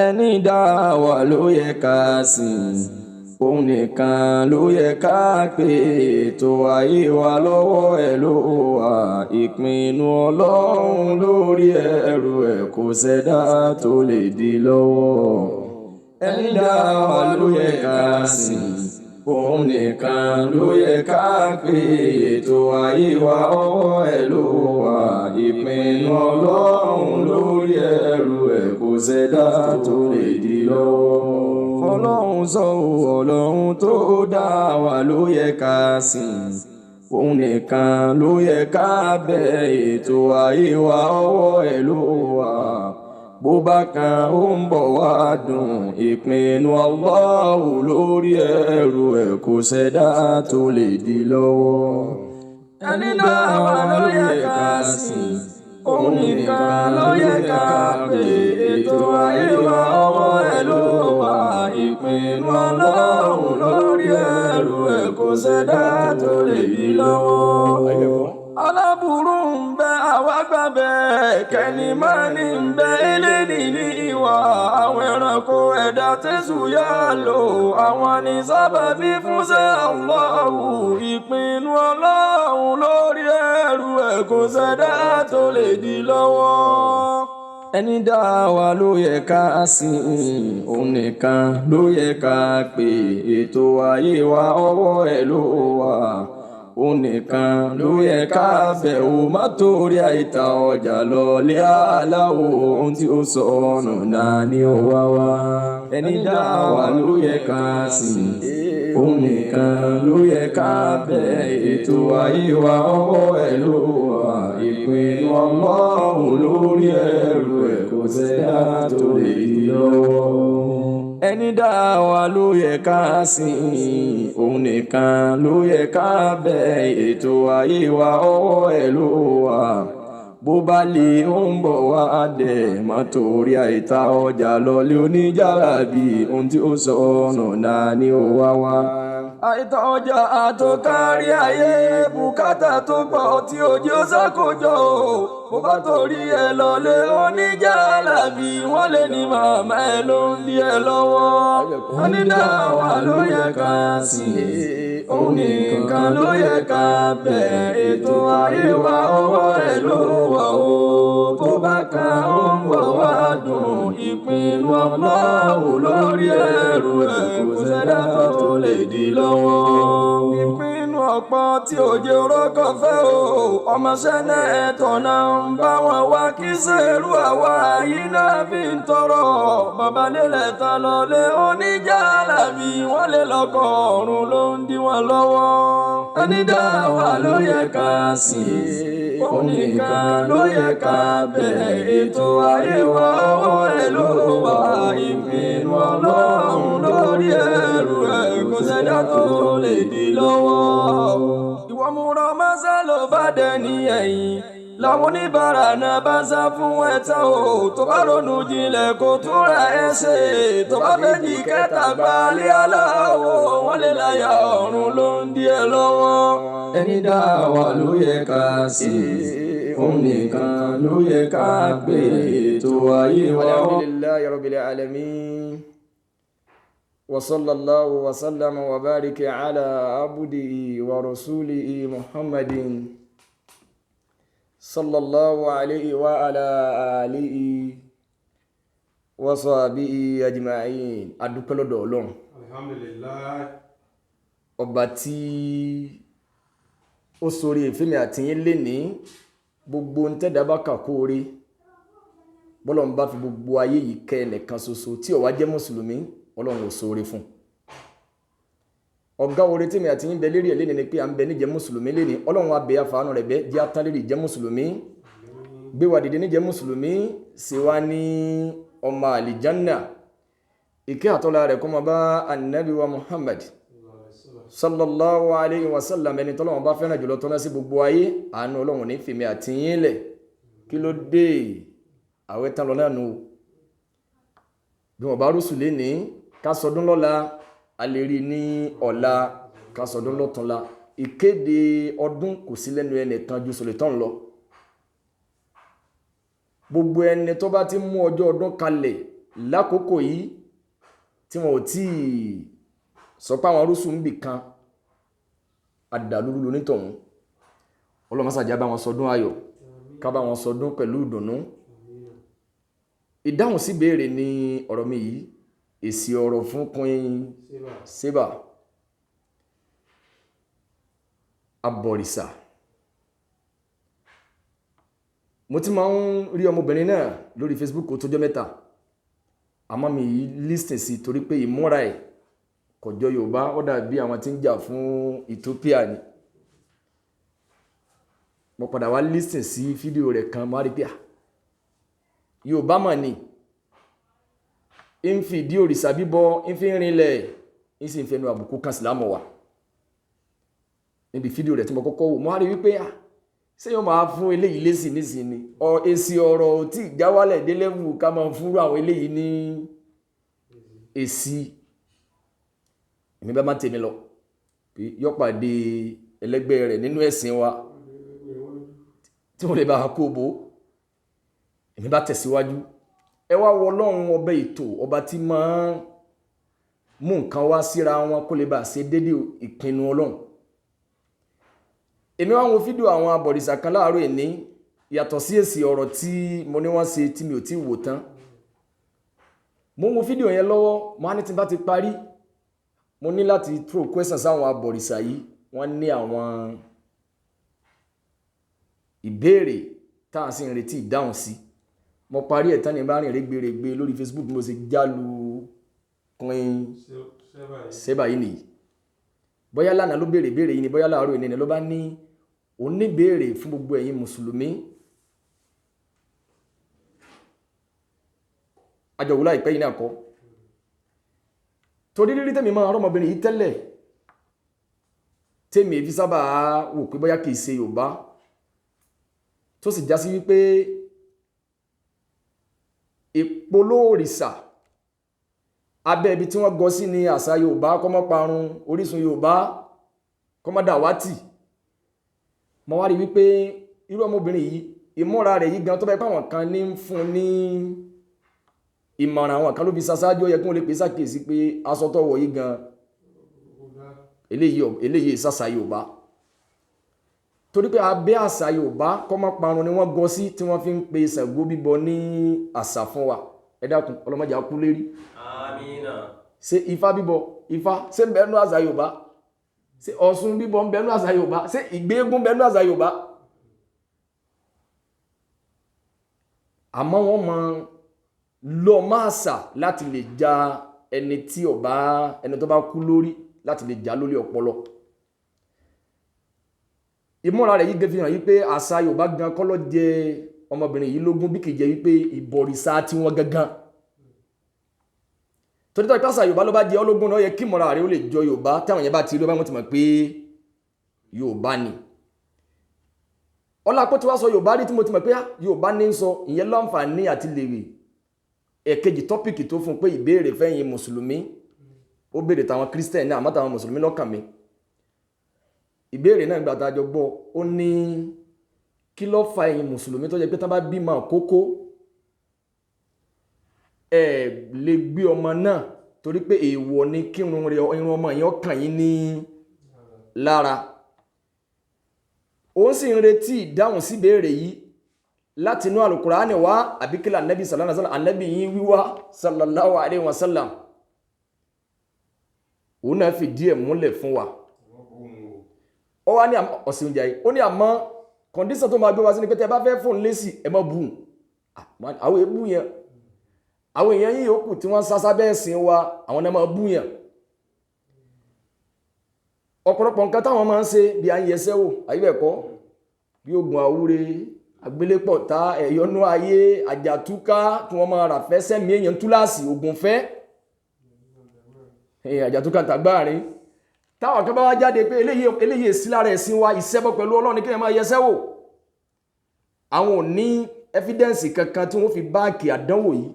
Ẹni dá wa ló yẹ ká sìn, òun nìkan ló yẹ ká pè. Ètò ayé wa lọ́wọ́ ẹ̀ ló wà. Ìpinnu Ọlọ́run lórí ẹrù ẹ̀, kò sẹ́dá tó lè dí lọ́wọ́. Ẹni dá wa ló yẹ ká sìn, òun nìkan ló yẹ ká pè. Ètò ayé wa, ọwọ́ ẹ̀ ló wà. Ìpinnu Ọlọ́run lórí ẹrù ẹ̀, kò sẹ́dá tó lè dí lọ́wọ́. Ọlọ́run sọ ọ́, Ọlọ́run tó dá wa ló yẹ ká sìn, òun nìkan ló yẹ ká bẹ̀. Ètò ayé wa, ọwọ́ ẹ̀ ló wà. Bó bá kan, ó ń bọ̀ wá dùn. Ìpinnu Allahu lórí ẹrù ẹ̀, kò sẹ́dá tó lè dí lọ́wọ́. Ẹni dá wa ló yẹ ká sìn, òun nìkan ló yẹ ká pè. Ètò ayé wa, ọwọ́ ẹ̀ ló wà. Ìpinnu Ọlọ́run lórí ẹrù ẹ̀, kò sẹ́dá tó lè dí lọ́wọ́. Aláburú ń bẹ, àwa gbà bẹ́ẹ̀. Kẹ́ni máa ní ń bẹ, eléyìí ní ìwà àwọn ẹranko ẹ̀dá tẹ̀sù yá lò. Àwọn ní sábàbí fúnṣẹ́ Allahu. Ìpinnu Ọlọ́run lórí ẹrù ẹ̀, kò sẹ́dá tó lè dí lọ́wọ́. Ẹni dá wa ló yẹ ká sìn, òun nìkan ló yẹ ká pè. Ètò ayé wa, ọwọ́ ẹ̀ ló wà, òun nìkan ló yẹ ká bẹ̀. Ò má torí àìta ọjà lọlé aláwo, ohun tí ó sọnù náà ni ó wá wá. Ẹni dá wa ló yẹ ká sìn, òun nìkan ló yẹ ká bẹ̀. Ètò ayé wa, ọwọ́ ẹ̀ ló wà. Ìpinnu Ọlọ́run lórí ẹrù ẹ̀, kò sẹ́dá tó lè dí lọ́wọ́. Ẹni dá wa ló yẹ ká sìn, òun nìkan ló yẹ ká bẹ̀. Ètò ayé wa, ọwọ́ ẹ̀ ló wà. Bó bá lè, ó ń bọ̀ wá dẹ̀. Má torí àìta ọjà lọlé oníjàlábí, ohun tí ó sọnù náà ni ó wá wá. Àìtàn ọjà àtòkárí ayé, bùkátà tó pọ̀ tí ojú ṣàkójọ o. Bó bá torí ẹ lọlé oníjàlábí, wọ́n lè ní màmá ẹ ló ń dí ẹ lọ́wọ́. Onídàáwà ló yẹ ká sìn, òun nìkan ló yẹ ká bẹ̀. Ètò ayé wa, ọwọ́ ẹ̀ ló wà o. Bó bá kan, ó ń bọ̀ wá dùn. Ìpinnu Ọlọ́run lórí ẹrù ẹ̀, kò sẹ́dá tó lè dí lọ́wọ́. Ìpinnu ọ̀pọ̀ tí òjò rọ́kọ̀ fẹ́ o, ọmọọṣẹ́ náà ẹ̀tọ́ náà ń bá wọn wá kí sẹ́rù àwa yìí náà fi ń tọrọ. Bàbá nílẹ̀ ta lọlé oníjàlábí, wọ́n lè lọ́kọ̀ ọ̀run ló ń dí wọn lọ́wọ́. Ẹni dá wa ló yẹ ká sìn, òun nìkan ló yẹ ká bẹ̀. Ètò ayé wa, ọwọ́ ẹ̀ ló wà. Ìpinnu Ọlọ́run lórí ẹrù ẹ̀, kò sẹ́dá tó lè dí lọ́wọ́. Ìwọ múra mọ́sá ló bá dẹni ẹ̀yìn, làwọn oníbàárà náà bá sá fún ẹ̀tàn o. Tó bá ronú jinlẹ̀, kó tún ra ẹ̀ ṣe. Tó bá fẹ́ di kẹta gbalẹ̀ aláwọ̀, wọ́n lè láyà ọ̀run ló ń dí ẹ lọ́wọ́. Ẹni dá wa ló yẹ ká sìn, òun nìkan ló yẹ ká gbé. Ètò ayé wa. الحمد لله رب العالمين، وصلى الله وسلم وبارك على عبده ورسوله محمد صلى الله عليه وعلى آله وصحبه أجمعين. Adúpẹ́ lọ́dọ̀ Ọlọ́run. Alhamdulillah. Ọba tí ó sórí ìfẹ́mi àtìyín lénìí, gbogbo ń tẹ́dá bá kà kó orí bọ́lọ́run bá fi gbogbo ayé yìí kẹ́ ẹnìkan ṣoṣo tí ó wá jẹ́ mùsùlùmí, Ọlọ́run ò sóore fún ọ̀gá. Oore tí mi àti yín bẹ lérí ẹ̀ lénìí ni pé à ń bẹ níjẹ́ mùsùlùmí lénìí. Ọlọ́run wa bẹ̀, àfàánù rẹ̀ bẹ́ jẹ́ atán lérí ìjẹ́ mùsùlùmí, gbé wa dìde níjẹ́ mùsùlùmí, ṣe wá ní ọmọ àlìjánà. Ìkẹ́ àtọ́lá rẹ̀ kó máa bá anabi wa Muhammad sallallahu alayhi wa sallam, ẹni tọ́lọ́wọ́n bá fẹ́ràn jùlọ tọ́lá sí gbogbo ayé. Àánú Ọlọ́run ní fèmí àti yín lẹ̀. Kí ló dé? Àwẹ̀ tán lọ náà nù. Bí wọ́n bá rúṣù lénìí, ká sọdún lọ́la, a lè rí ní ọ̀la, ká sọdún lọ́túnla. Ìkéde ọdún kò sí lẹ́nu ẹnìkan ju sọ̀lẹ̀tàn lọ. Gbogbo ẹni tó bá ti mú ọjọ́ ọdún kalẹ̀ Lákòókò yìí tí wọn ò tí ì sọ pé àwọn rúṣù ń bì kan, àdàlúrú lonítọ̀hún. Ọlọ́mọsàjà bá wọn sọdún ayọ̀, ká bá wọn sọdún pẹ̀lú ìdùnnú. Ìdáhùn sí béèrè ní ọ̀rọ̀ mi yìí, èsì ọ̀rọ̀ fún Queen Seba abọ̀rìṣà. Mo ti máa ń rí ọmọbìnrin náà lórí Facebook tó jọ́ mẹ́ta, àmọ́ mi yìí lísìn sí torí pé ìmúra ẹ̀ kò jọ Yorùbá, ó dàbí àwọn tí ń jà fún Ethiopia ni. Mo padà wá lísìn sí fídíò rẹ̀ kan, mo wá rí pé Yorùbá mà ní ń fi ìdí òrìṣà bíbọ ń fi ń rinlẹ̀, ń sì ń fẹnu àbùkù kan sílámù wa níbi fídíò rẹ̀ tí mo kọ́kọ́ wò. Mo wá rí wípé ṣé yóò máa fún eléyìí lésì nísìnyí? Ọ èsì ọ̀rọ̀ tí ìjáwálẹ̀ dé lẹ́wù ká máa fúnrú àwọn eléyìí ní èsì. Èmi bá má tèmi lọ pé yọ pàdé ẹlẹgbẹ́ rẹ̀ nínú ẹ̀sìn wa tí wọ́n lè bá a kó bò. Èmi bá tẹ̀síwájú. Ẹ wá wọ Ọlọ́run ọbẹ̀ ètò, ọba tí máa ń mú nǹkan wá síra wọn kó lè bá a ṣe déédéé ìpinnu Ọlọ́run. Èmi wá wo fídíò àwọn abọ̀rìṣà kan láàárọ̀ ìní, yàtọ̀ sí èsì ọ̀rọ̀ tí mo ní wọ́n ṣe tí mi ò tí wò tán. Mo ń wo fídíò yẹn lọ́wọ́, mo á ní tí n bá ti parí, mo ní láti throw questions sáwọn abọ̀rìṣà yìí. Wọ́n ní àwọn ìbéèrè tá à ń sì ń retí ìdáhùn sí. Mo parí ẹ̀ tán ní bá rìn rẹ́gbẹ̀rẹ́gbẹ̀ lórí Facebook, mo sì jálu Queen Seba yìí nìyí. Bóyá lánàá ló béèrè béèrè yìí ni, bóyá láàárọ̀ ìní ni, ló bá ní oníbéèrè fún gbogbo ẹ̀yin mùsùlùmí. Àjọwò láìpẹ́ yìí náà kọ́, torí rírí tèmi máa rọ́mọbìnrin yìí tẹ́lẹ̀, tèmi fi sábà wò pé bóyá kìí ṣe Yorùbá, tó sì já sí wípé ìpolówó òrìṣà abẹ́ ibi tí wọ́n gọ sí ní àṣà Yorùbá, kọ́mọ́ parun orísun Yorùbá, kọ́mọ́ dàwátì. Mo wá rí wípé irú ọmọbìnrin yìí, ìmúra rẹ̀ yìí gan, tó bá yẹ pé àwọn kan ní ń fún ní ìmọ̀ràn, àwọn kan ló fi ṣaṣáájú, ó yẹ kí wọ́n lè pè ṣàkíyèsí pé aṣọ tó wọ̀ yìí gan, eléyìí ṣàṣà Yorùbá, torí pé abẹ́ àṣà Yorùbá kọ́mọ́ parun ni wọ́n gọ sí tí wọ́n fi ń pe Ṣàngó bíbọ ní àṣà fún wa. Ẹ dákun, ọlọ́mọdé á kú lérí. Àmín. Ṣé Ifá bíbọ, Ifá ṣé ń bẹnu àṣà Yorùbá? Ṣé Ọ̀ṣun bíbọ ń bẹnu àṣà Yorùbá? Ṣé ìgbéégún bẹnu àṣà Yorùbá? Àmọ́ wọ́n máa lọ máa ṣà láti lè ja ẹni tí ó bá, ẹni tó bá kú lórí, láti lè já lórí ọpọlọ. Ìmúra rẹ̀ yìí fi hàn yí pé àṣà Yorùbá gan kọ́ ló jẹ ọmọbìnrin yìí lógún, bí kì í jẹ́ wípé ìbọ̀rìṣà tiwọn gangan. Torí tọ́ ìpàṣà Yorùbá ló bá jẹ ọlógún náà, yẹ kí ìmúra rẹ̀ ó lè jọ Yorùbá. Táwọn yẹn bá ti rí ọba, wọn ti mọ̀ pé Yorùbá ni. Ọlá pé tí wàá sọ Yorùbá rí tí mo ti mọ̀ pé Yorùbá ní ń sọ, ìyẹn láǹfààní àti lè rí. Ẹ̀kejì, tọ́pìkì tó fún pé ìbéèrè fẹ́yìn mùsùlùmí, ó béèrè tàwọn kírísítẹ̀nì náà, àmọ́ tàwọn mùsùlùmí lọ́kàn mi. Ìbéèrè náà gbà tá a jọ gbọ́, ó ní kí ló fa ẹ̀yin mùsùlùmí tó jẹ́ pé tán bá bímọ àkókò, ẹ lè gbé ọmọ náà torí pé èèwọ̀ ni kí irun ọmọ yẹn kàn yín ní lára. Òun sì ń retí ìdáhùn sí ìbéèrè yìí láti inú Al-Qur'ani wá, àbí kí l'Ànábì sallallahu alaihi wasallam, ànábì yín wíwá sallallahu alaihi wasallam. Òun náà fìdí ẹ̀ múlẹ̀ fún wa. Ó wá ní ọ̀sìn oúnjẹ yìí, ó ní àmọ́ condition tó máa gbé wa sí ni pé tẹ́ bá fẹ́ fóun lésì, ẹ má bù ú. Àwọn èébú yẹn, àwọn èèyàn yìí yòókù tí wọ́n sásá bẹ́ẹ̀ sìn wa, àwọn náà máa bú yẹn. Ọ̀pọ̀lọpọ̀ nǹkan táwọn máa ń ṣe bí à ń yẹsẹ́ wò, àyíbẹ̀kọ́ bí ogun àwúre, àgbélépọ̀tá, ẹ̀yọ́nú ayé, àjàtúká, kí wọ́n máa rà fẹ́ sẹ́mi èèyàn túláàsì, ògùn fẹ́ àjàtúká tàgbáàrin. Táwọn kan bá wá jáde pé eléyìí sí lára ẹ̀sìn wa, ìṣẹ́bọ pẹ̀lú Ọlọ́run ní kéèyàn máa yẹsẹ́ wò, àwọn ò ní ẹ́fídẹ́ǹsì kankan tí wọ́n fi báàkì àdánwò yìí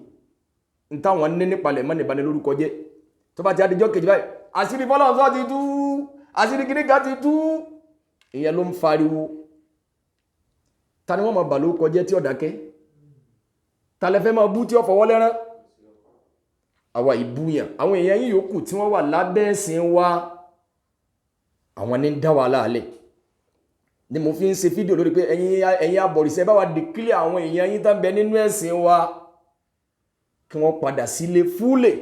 ń táwọn ní nípalẹ̀ mọ́ níbani lórúkọ jẹ́. Tó bá ti adijọ́ kejì báyìí, àṣírí fọlọ́run ti tú, àṣírí kìnnìkan ti tú, ìyẹn ló ń fariwo. Ta ni wọ́n máa bà lórúkọ jẹ́ tí ó dákẹ́? Ta lẹ fẹ́ máa bú tí ó fọwọ́ lẹ́rán? Àwa ìbúyàn àwọn èèyàn yìí yòókù tí wọ́n wà lábẹ́ ẹ̀sìn wa, àwọn ní ń dá wàhálà alẹ̀ ni mo fi ń ṣe fídíò lórí pé ẹ̀yin abọ̀rìṣà bá wa dìkílẹ̀ àwọn èèyàn yín tá ń bẹ nínú ẹ̀sìn wa kí wọ́n padà sílé fúlẹ̀.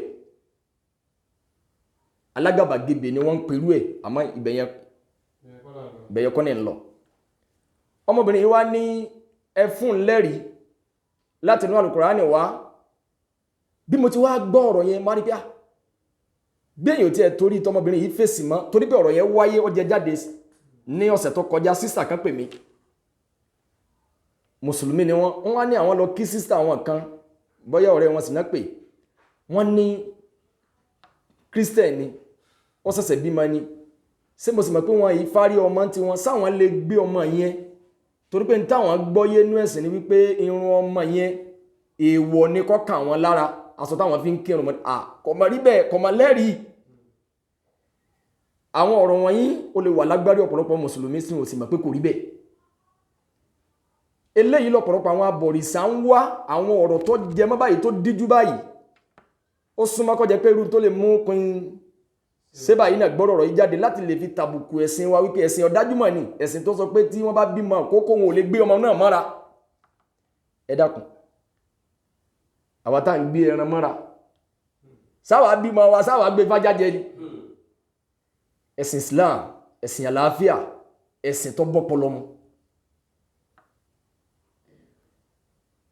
Alágàbàgebè ni wọ́n ń perú ẹ̀, àmọ́ ìbẹ̀yẹn kọ́ ni ń lọ. Ọmọbìnrin yìí wá ní ẹ fún lẹ́rìí láti inú Àlùkùránì wá. Bí mo ti wá gbọ́ ọ̀rọ̀ yẹn, má rí pé gbẹ̀yìn tí ẹ torí tọmọbìnrin yìí fèsì mọ́, torí pé ọ̀rọ̀ yẹn wáyé, ó jẹ jáde ní ọ̀sẹ̀ tó kọjá. Sísà kan pè mí, mùsùlùmí ni wọ́n, wọ́n wá ní àwọn lọ kí sísà àwọn kan, bóyá ọ̀rẹ́ wọn sì náà pè wọ́n ní kírísítẹ̀ ni, wọ́n ṣẹ̀ṣẹ̀ bímọ ni. Ṣé mo sì mọ̀ pé wọ́n yìí fárí ọmọ tí wọ́n sáwọn lè gbé ọmọ yẹn, torí pé táwọn gbọ́yé nú ẹ̀sìn ni wípé irun ọmọ yẹn èèwọ̀ ni kó kà wọ́n lára, aṣọ táwọn fi ń kírun mọ́. À kò mọ̀ rí bẹ́ẹ̀, kò mọ̀ lẹ́rìí. Àwọn ọ̀rọ̀ wọ̀nyí ó lè wà lágbárí ọ̀pọ̀lọpọ̀ mùsùlùmí sí ò sì mọ̀ pé kò rí bẹ́ẹ̀. Eléyìí lọ́pọ̀lọpọ̀ àwọn abọ̀rìṣà ń wá àwọn ọ̀rọ̀ tó jẹ mọ́ báyìí, tó díjú báyìí. Ó súnmọ́ kó jẹ́ pé irú tó lè mú pin sébà yìí náà gbọ́dọ̀ ọ̀rọ̀ yìí jáde láti lè fi tàbùkù ẹ̀sìn wa, wípé ẹ̀sìn ọ̀dájúmọ̀ ni ẹ̀sìn tó sọ pé tí wọ́n bá bímọ kókó wọn ò lè gbé ọmọ náà mọ́ra. Ẹ dákun, àwa tá à ń gbé ẹran mọ́ra, sáwà bímọ wa sáwà gbé fájájẹ ni. Ẹ̀sìn Islam, ẹ̀sìn àlàáfíà, ẹ̀sìn tó bọ́pọlọ mu.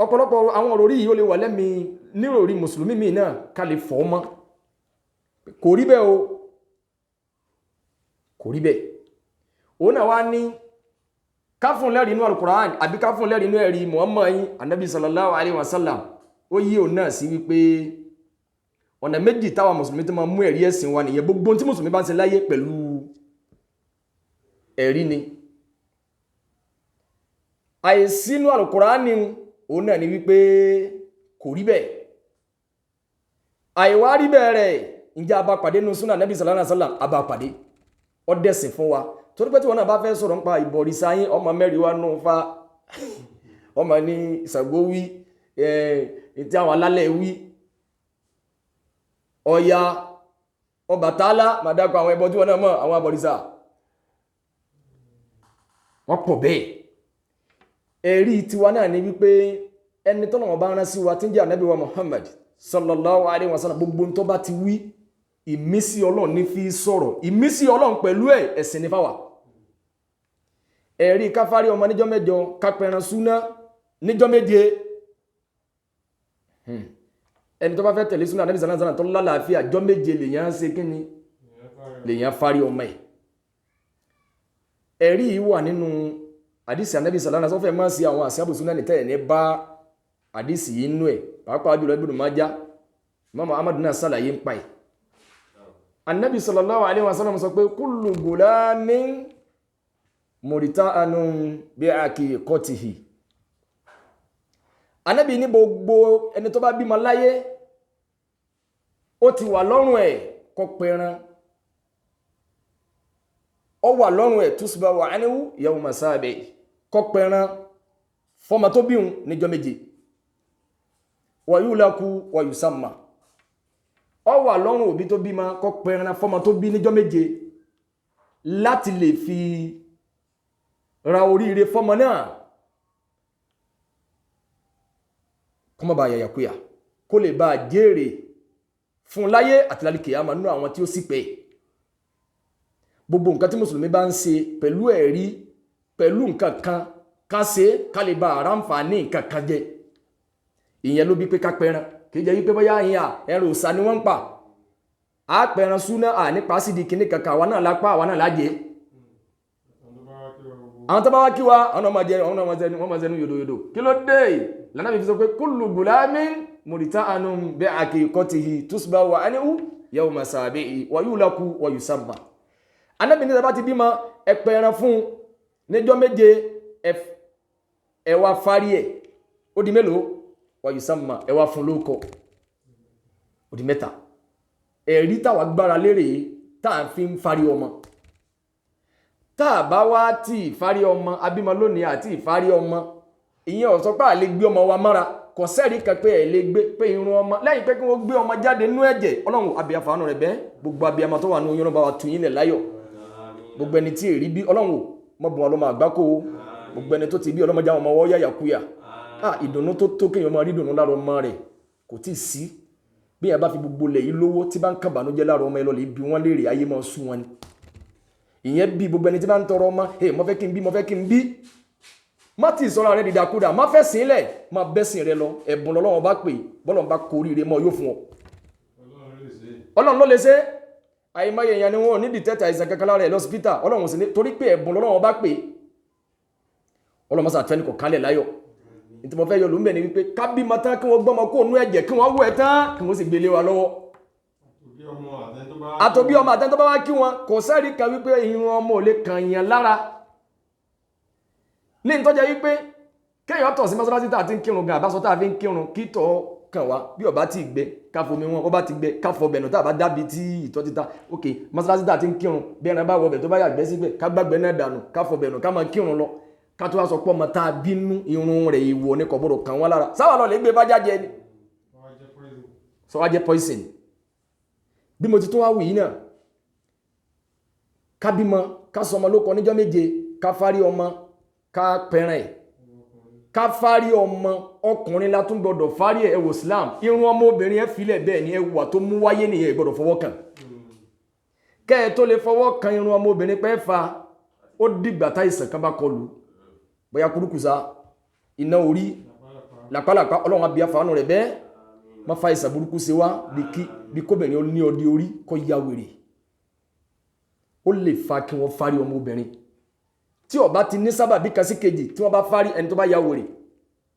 Ọ̀pọ̀lọpọ̀ àwọn òròrí yìí ó lè wà lẹ́mi níròrí mùsùlùmí míì náà ká lè fọ́ mọ́. Kò rí bẹ́ẹ̀ o, kò rí bẹ́ẹ̀. Òun náà wá ní káfún lẹ́rìí inú Al-Qur'an àbí káfún lẹ́rìí inú ẹ̀rí Muhammad yín anabi sallallahu alayhi wa sallam. Ó yí òun náà sí wípé ọ̀nà méjì táwa mùsùlùmí tó máa mú ẹ̀rí ẹ̀sìn wa nìyẹn. Gbogbo tí mùsùlùmí bá ń ṣe láyé pẹ̀lú ẹ̀rí ni. Àìsínú Al-Qur'ani òun náà ni wípé kò rí bẹ́ẹ̀. Àìwá rí bẹ́ẹ̀ rẹ̀, ǹjẹ́ a bá pàdé nínú súnà Nabi sallallahu alaihi wasallam? A bá pàdé, ó dẹ̀sìn fún wa. Torí pé tí wọn náà bá fẹ́ sọ̀rọ̀ nípa ìbọ̀rìṣà yín, ọmọ mẹ́rin wa nù fa, ọmọ ní Ṣàngó wí, tí àwọn alálẹ̀ wí, Ọya, Ọbàtálá, màdàkọ àwọn ẹbọ tí wọn náà mọ̀, àwọn abọ̀rìṣà wọ́n pọ̀ bẹ́ẹ̀. Ẹ̀rí tiwa náà ni wípé ẹni tọ́lọ́run bá rán sí wa tí ń jẹ́ ànábì wa Muhammad sallallahu alayhi wa sallam, gbogbo tó bá ti wí, ìmísí Ọlọ́run ní fi sọ̀rọ̀, ìmísí Ọlọ́run pẹ̀lú ẹ̀ ẹ̀sìn ní fáwà. Ẹ̀rí káfárí ọmọ níjọ́ mẹ́jọ, kápẹran súná níjọ́ méje. Ẹni tó bá fẹ́ tẹ̀lé súná ànábì sallallahu alayhi wa sallam tó lálàáfíà, jọ́ méje lèyàn ṣe kíni, lèyàn fárí ọmọ ẹ̀. Ẹ̀rí yìí wà nínú àdìsí ànábì sallallahu alaihi wasallam. Fẹ́ máa sí àwọn àṣàbù súná ní tẹ́ẹ̀ ní bá àdìsí yìí nú ẹ̀, pàápàá jùlọ Ibn Majah, Imam Ahmad náà sàlàyé ń pa ẹ̀. Ànábì sallallahu alaihi wasallam sọ pé kullu gulamin murta'anun bi'aqiqatihi. Ànábì ní gbogbo ẹni tó bá bímọ láyé, ó ti wà lọ́rùn ẹ̀ kó pẹran, ó wà lọ́rùn ẹ̀ tusba wa anhu yawma sabi, kó pẹran fọ́mọ tó bíhun níjọ́ méje, wa yulaku wa yusamma. Ó wà lọ́rùn òbí tó bímọ kó pẹran fọ́mọ tó bí níjọ́ méje láti lè fi ra oríire fọ́mọ náà, kó má bàa yàyàkuyà, kó lè bá a jèrè fún láyé àti lálìkìyámà nínú àwọn tí ó sì pé. Gbogbo nǹkan tí mùsùlùmí bá ń ṣe pẹ̀lú ẹ̀rí, pẹ̀lú nǹkan kan ká ṣe ká lè ba àràǹfààní nǹkan kan jẹ, ìyẹn ló bí pé ká pẹran. Kì í jẹ́ wípé bóyá ìyẹn ẹran òòṣà ni wọ́n ń pa, á pẹran súná à nípa sídi kìíní kankan, àwa náà lápá, àwa náà lájẹ. Àwọn tó bá wá kí wa, àwọn náà máa jẹ, àwọn náà máa jẹ, wọ́n máa jẹnu yòdòyòdò. Kí ló dé lànà fífi sọ pé kullu gulamin murta'anun bi'aqiqatihi tusba wa anhu yawma sabi'i wa yulaku wa yusamma. Ànábì ní bá ti bímọ, ẹ pẹran fún níjọ́ méje, ẹ wá fárí ẹ̀, ó di mélòó? Wa yusamma, ẹ wá fún lóko, ó di mẹ́ta. Ẹ̀rí táwa gbára lérè tá à ń fi ń fárí ọmọ. Tá a bá wá tí ìfárí ọmọ abímọ lónìí àti ìfárí ọmọ, ìyẹn ò sọ pé à lè gbé ọmọ wa mọ́ra Kò sẹ́ẹ̀rí kan pé ẹ̀ lè gbé pé irun ọmọ lẹ́yìn pé kí wọ́n gbé ọmọ jáde nú ẹ̀jẹ̀. Ọlọ́run abiyafàánú rẹ̀ bẹ́ẹ̀, gbogbo abiyamọ tó wà ní oyún bá wa tù yín lẹ̀ láyọ̀. Gbogbo ẹni tí èrí bí, Ọlọ́run ò mọ̀ bùn ọlọ́mọ àgbákò o. Gbogbo ẹni tó ti bí, ọlọ́mọdé àwọn ọmọ wọ́n yàyà kúyà. Ìdùnnú tó tó kéèyàn máa rí ìdùnnú lára ọmọ rẹ̀ kò tí ì sí. Bí yẹn bá fi gbogbo lẹ̀ yìí lówó tí bá ń kàbànújẹ́ lára ọmọ ẹ lọ lè bí wọ́n léèrè, ayé máa sú wọn ni. Ìyẹn bí gbogbo ẹni tí bá ń tọrọ ọmọ, ẹ mo fẹ́ kí n bí, mo fẹ́ kí n bí, má ti sọ̀rọ̀ rẹ dìdàkudà, má fẹ́ sìn lẹ̀, má bẹ́sìn rẹ lọ. Ẹ̀bùn lọ́lọ́run bá pè, bọ́lọ́run bá koríire mọ́ yóò fún ọ. Ọlọ́run ló lè ṣe. Àìmọye èèyàn ni wọn ò ní dìtẹ́tà àìsàn kankan lára ẹ̀ lọ́sibítà, Ọlọ́run sì ní, torí pé ẹ̀bùn lọ́lọ́run bá pè. Ọlọ́run mọ́sà tẹ́ni kò kálẹ̀ láyọ̀. Ní tí mo fẹ́ yọ lóńbẹ̀ ni wípé ká bímọ tán, kí wọ́n gbọ́mọ kó nú ẹ̀jẹ̀, kí wọ́n wẹ̀ tán, kí wọ́n sì gbélé wa lọ́wọ́. Àtòbí ọmọ àtẹ́ni tó bá wá kí wọn, kò sẹ́rí kan wípé irun ọmọ ò lè kàn yàn lára. Ní ìtọ́jà wípé kéèyàn tọ̀ sí mọ́sálásí tá a ti ń kírun gan, àbáṣọ tá a fi ń kírun, kí tọ̀ kàn wá, bí ó bá ti gbẹ ká fomi wọn, ó bá ti gbẹ ká fọ bẹ̀nù tá a bá dábi tí ìtọ̀ ti ta. Ok, mọ́sálásí tá a ti ń kírun, bí ẹran bá wọ bẹ̀ tó bá yàgbẹ́ síbẹ̀, ká gbàgbẹ́ náà dànù, ká fọ bẹ̀nù, ká máa kírun lọ. Ká tó wá sọ pé ọmọ tá a bínú irun rẹ̀ ìwọ ni kò gbọdọ̀ kàn wọ́n lára. Sáwà lọ lè gbé bá jáde ni sọ wá jẹ́ poison. Bí mo ti tún wá wù yìí náà, ká bímọ, ká sọmọ lóko níjọ́ méje, ká fárí ọmọ, ká pẹran ẹ̀, ká fárí ọmọ ọkùnrin la tún gbọdọ̀ fárí ẹ̀. Wò Islam, irun ọmọ obìnrin ẹ̀ filẹ̀ bẹ́ẹ̀ ni, ẹwà tó mú wáyé nìyẹn, gbọdọ̀ fọwọ́ kàn. Kẹ́ ẹ tó lè fọwọ́ kan irun ọmọ obìnrin pẹ́ fa, ó dìgbà tá ìsàn kan bá kọlù, bóyá kúrúkùsà, iná orí, làpálàpá. Ọlọ́run abíyá fàánù rẹ̀ bẹ́ẹ̀, má fa ìsàn burúkú ṣe wá, bí kóbìnrin ó ní ọdí orí kó ya wèrè, ó lè fa kí wọ́n fárí ọmọ obìnrin. Tí ó bá ti ní sábàbí kan sí kejì tí wọ́n bá fárí ẹni tó bá ya wèrè,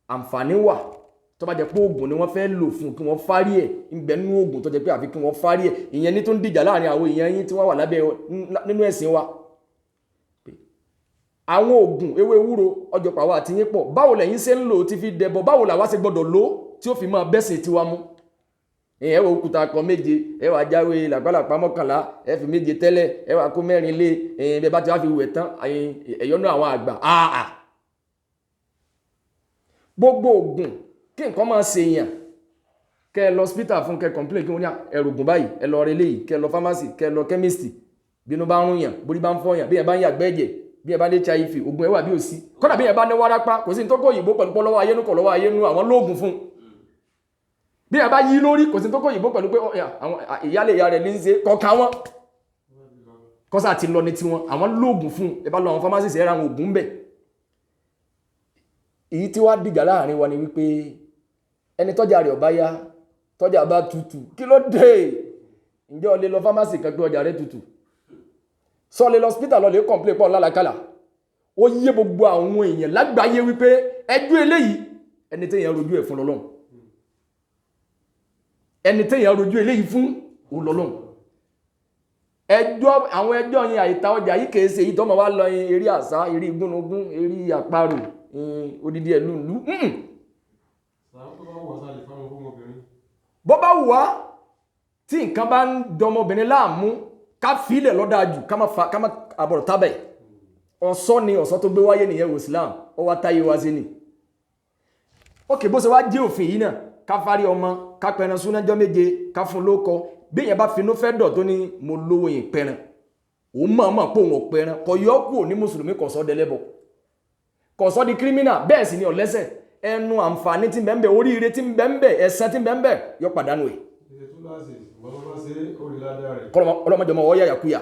àǹfààní wà tó bá jẹ́ pé oògùn ni wọ́n fẹ́ lò fún kí wọ́n fárí ẹ̀, ń bẹ nínú oògùn tó jẹ́ pé àfi kí wọ́n fárí ẹ̀. Ìyẹn ní tó ń dìjà láàrin àwọn èèyàn yín tí wọ́n wà lábẹ́ nínú ẹ̀sìn wa. Àwọn oògùn ewé ewúro ọjọ́ pàwọ́ àti yín pọ̀, báwo lẹ̀yin ṣe ń lò tí fi dẹbọ, báwo làwa ṣe gbọ́dọ̀ lò tí ó fi máa bẹ́sìn tiwa mu? Ẹ wò òkúta kan méje, ẹ wà jáwé làpálàpá 11, ẹ fi méje tẹ́lẹ̀, ẹ wà kó mẹ́rin lé ẹ, bẹ́ẹ̀ bá ti wá fi wẹ̀ tán, ẹ̀yọ́nú àwọn àgbà. Àà, gbogbo oògùn kí nǹkan máa ṣe èèyàn, kẹ́ ẹ lọ hospital fún, kẹ́ ẹ complain, kí wọ́n ní ẹrù ògùn báyìí, ẹ lọ rẹ léyìí, kẹ́ ẹ lọ pharmacy, kẹ́ ẹ lọ chemist. Bínú bá ń rún yàn, borí bá ń fọ́ yàn, bí ẹ bá ń yàgbẹ́ ẹ̀jẹ̀, bí ẹ bá ní HIV, ògùn ẹ wà bí ò sí. Kódà bí ẹ bá ní wárápá, kò sí ní tó kó òyìnbó pẹ̀lú pọ́ lọ́wọ́ ayénú kọ̀ lọ́wọ́ ayénú, àwọn lóògùn fún. Bí ẹ bá yí lórí, kò sí ní tó kó òyìnbó pẹ̀lú pé àwọn ìyálé ìyá rẹ̀ ní í ṣe kọ̀ọ̀kan wọn kọ́sà ti lọ ní tiwọn, àwọn lóògùn fún. Ẹ bá lọ àwọn pharmacy, ẹ ra àwọn ògùn bẹ̀. Èyí tí wàá dìjà láàrin wa ni wípé ẹni tọ́jà rẹ̀ ọ̀bá yá, tọ́jà bá tutù, kí ló dé? Ǹjẹ́ o lè lọ pharmacy kan pé ọjà rẹ̀ tutù? Sọ lè lọ hospital lọ lè complain pọ̀ lálàkàlà? Ó yé gbogbo àwọn èèyàn lágbàáyé wípé ẹjọ́ eléyìí, ẹni téèyàn rojú ẹ̀ fún lọ́lọ́run, ẹni téèyàn rojú eléyìí fún òun lọ́lọ́run. Ẹjọ́ àwọn ẹjọ́ yẹn, àìta ọjà yìí kìí ṣe èyí tọ́mọ wá lọ eré àṣà, eré igúnnugún, eré àparò, odidi ẹ̀lú ìlú. Bó bá wù wá, tí nǹkan bá ń dọmọbìnrin láàmú, ká filẹ̀ lọ́dájú, ká má fa, ká má àbọ̀rọ̀ tábẹ̀. Ọ̀sọ́ ni ọ̀sọ́ tó gbé wáyé nìyẹn wò Islam, ó wá táyé wá sí ni. Ókè, bó ṣe wá jẹ́ òfin yìí náà, ká fárí ọmọ, ká pẹran súnájọ́ méje, ká fún lóko. Bí èèyàn bá finú fẹ́ dọ̀ tó ní mo lówó yìí pẹran, òun mọ̀ọ́mọ̀ pé òun ò pẹran, kò yọ kúrò ní mùsùlùmí, kò sọ dẹlẹ́bọ, kò sọ di kírímínà. Bẹ́ẹ̀ sì ni ọ̀lẹ́sẹ̀ ẹnu àǹfààní tí ń bẹ ń bẹ, oríire tí ń bẹ ń bẹ, ẹ̀san tí ń bẹ ń bẹ, yọ pàdánù ẹ̀. Ọlọ́mọdé ọmọ ọ̀yà yàkúyà.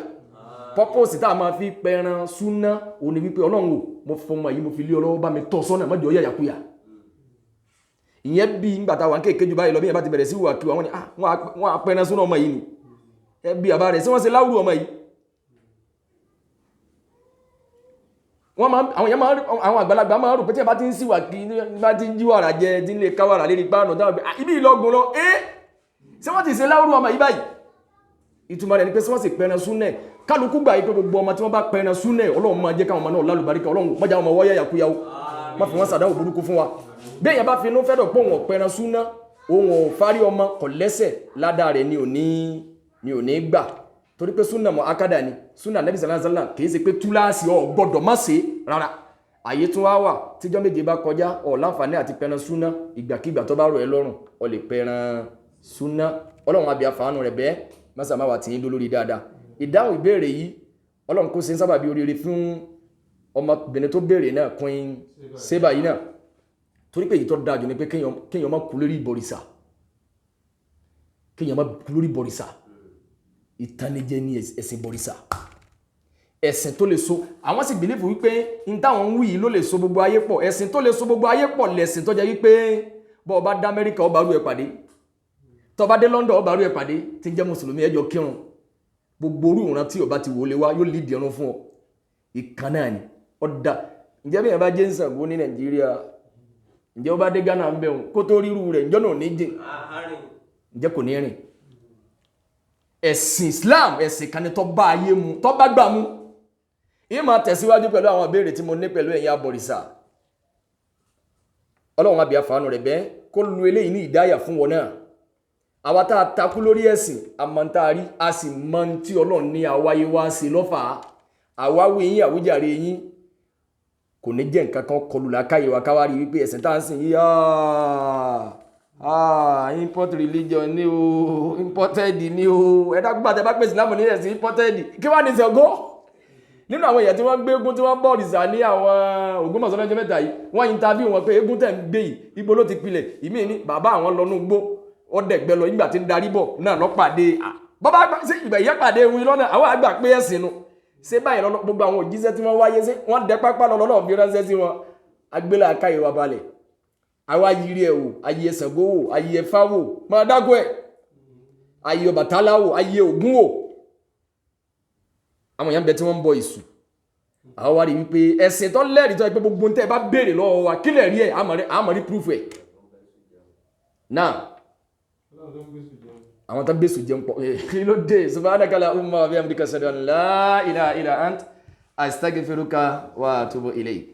Purpose tá a máa fi pẹran súná òun ni wípé Ọlọ́run o, mo fọmọ yìí, mo fi lé ọlọ́wọ́, bá mi tọ́ sọ́nà, mọ́jọ ọ̀yà yàkúyà. Ìyẹn bí ngbà tá a wà ń kéèké ju báyìí lọ, bí yẹn bá ti bẹ̀rẹ̀ sí wà kí wọ́n ní wọ́n á pẹran súná ọmọ yìí ni ẹ bí àbá rẹ̀ sí wọ́n ṣe láwùrú ọmọ yìí. Wọ́n máa àwọn yẹn máa àwọn àgbàlagbà máa rò pé tí ẹ bá ti ń síwà kí bá ti ń jí wàrà jẹ, tí ń lè ká wàrà lérí páànù dáhùn pé ibi ìlọgùn lọ ẹ́, ṣé wọ́n ti ṣe láwùrú ọmọ yìí báyìí? Ìtumọ̀ rẹ̀ ni pé ṣé wọ́n sì pẹran súnẹ̀. Kálukú gbà yìí pé gbogbo ọmọ tí wọ́n bá pẹran súnẹ̀, Ọlọ́run máa jẹ́ káwọn ọmọ náà lálùbáríkà. Ọlọ́run mọ́jà ọmọ wọ́yà yàkúyàwó, má fi wọ́n sàdáwò burúkú fún wa. Bí èèyàn bá fi inú fẹ́dọ̀ pé òun ò pẹran súná, òun ò fárí ọmọ, kò lẹ́sẹ̀, ládàá rẹ̀ ni ò ní gbà, torí pé súnà mọ́ akádà ni súnà Nẹ́bí sàlá sàlá, kì í ṣe pé túláàsì ọ̀ gbọ́dọ̀ má ṣe rárá. Àyè tún wá wà tíjọ́ 7 bá kọjá, ó láǹfààní àti pẹran súná. Ìgbàkigbà tó bá rọ̀ ẹ́ lọ́rùn, ó lè pẹran súná. Ọlọ́run àbí àfàánú rẹ̀ bẹ́ẹ̀ mọ́sà má wà tí yín lórí dáadáa. Ìdáhùn ìbéèrè yìí, Ọlọ́run kó ṣe ń sábàbí oríire fún ọmọbìnrin tó béèrè náà, Queen Seba yìí náà, torí pé èyí tó dáa jù ni pé kéèyàn má kú lórí ìbọ̀rìṣà, kéèyàn má kú lórí ìbọ̀rìṣà. Ìtanijẹ ní ẹ̀sìn ìbọ̀rìṣà, ẹ̀sìn tó lè so àwọn sì believe wípé n táwọn ń wí yìí ló lè so gbogbo ayé pọ̀. Ẹ̀sìn tó lè so gbogbo ayé pọ̀ lẹ̀sìn tó jẹ́ wípé bọ́ ọ bá dé Amẹ́ríkà, ọba rú ẹ̀ pàdé, tó bá dé London, ọba rú ẹ̀ pàdé, tí ń jẹ́ mùsùlùmí, ẹjọ́ kírun. Gbogbo orú ìran tí ọba ti wò lé wá yóò lídìí ẹrun fún ọ, ìkan náà ni ọ̀dà. Ǹjẹ́ bí yẹn bá jẹ́ ń Ṣàngó ní Nàìjíríà, ǹjẹ́ ó bá dé Ghana ń bẹ̀ wọn kó tó ríru rẹ̀, ǹjọ́ náà ní jẹ́, ǹjẹ́ kò ní rìn? Ẹ̀sìn Islam, ẹ̀sìn kan ni tó bá ayé mu, tó bá gbà mu. Yìí máa tẹ̀síwájú pẹ̀lú àwọn ìbéèrè tí mo ní pẹ̀lú ẹ̀yin abọ̀rìṣà. Ọlọ́run àbí àfàánù rẹ̀ bẹ́ẹ̀ kó lu eléyìí ní ìdáyà fún wọn náà. Àwa tá a takú lórí ẹ̀sìn, àmọ́ntàrí, a sì mọ tí Ọlọ́run ní àwáyé wá sí lọ́fà. Àwáwí yín, àwíjàre yín kò ní jẹ́ nǹkan kan kọlù làákàyè wa káwá rí wípé ẹ̀sìn tá à ń sìn yìí, import religion ni o, imported ni o. Ẹ̀dá gbọ́dọ̀ bá pèsè láàmú ní ẹ̀sìn imported, kí wàá ní Ṣàngó nínú àwọn èèyàn tí wọ́n gbé eégún tí wọ́n bọ̀ òrìṣà ní àwọn Ògbómọ̀ṣọ́ lọ́jọ́ 3 yìí? Wọ́n interview wọn pé eégún tẹ̀ ń gbé yìí, ibo ló ti pilẹ̀? Ìmí ní bàbá àwọn lọ́nú gbó, ó dẹ̀gbẹ́ lọ, nígbà tí ń darí bọ̀ náà lọ́ pàdé bàbá. Ṣé ìgbà ìyá pàdé ewu lọ́nà àwọn àgbà pé ẹ̀sìn nu? Ṣé báyìí lọ́nà gbogbo àwọn òjíṣẹ́ tí wọ́n wáyé, ṣé wọ́n dẹ pápá lọ lọ́nà fi ránṣẹ́ sí wọn? Agbélé akáyè wa balẹ̀, àwa yiri ẹ̀ wò, ayé Ṣàngó wò, ayé Ẹ̀fá wò, máa dágọ́ ẹ̀, ayé Ọbàtálá wò, ayé Ògún wò. Àwọn èèyàn bẹ tí wọ́n ń bọ ìṣù. Àwọn wá rí wípé ẹ̀sìn tó lẹ́rìí, tó yẹ pé gbogbo tẹ́ ẹ bá béèrè lọ́wọ́ wa kí lè rí ẹ̀, àmọ́ rí proof ẹ̀ náà. Àwọn tó gbèsè jẹun pọ̀, kí ló dé? Subhanaka allahumma wa bihamdika, ashhadu an la ilaha illa ant, astaghfiruka wa atubu ilayk.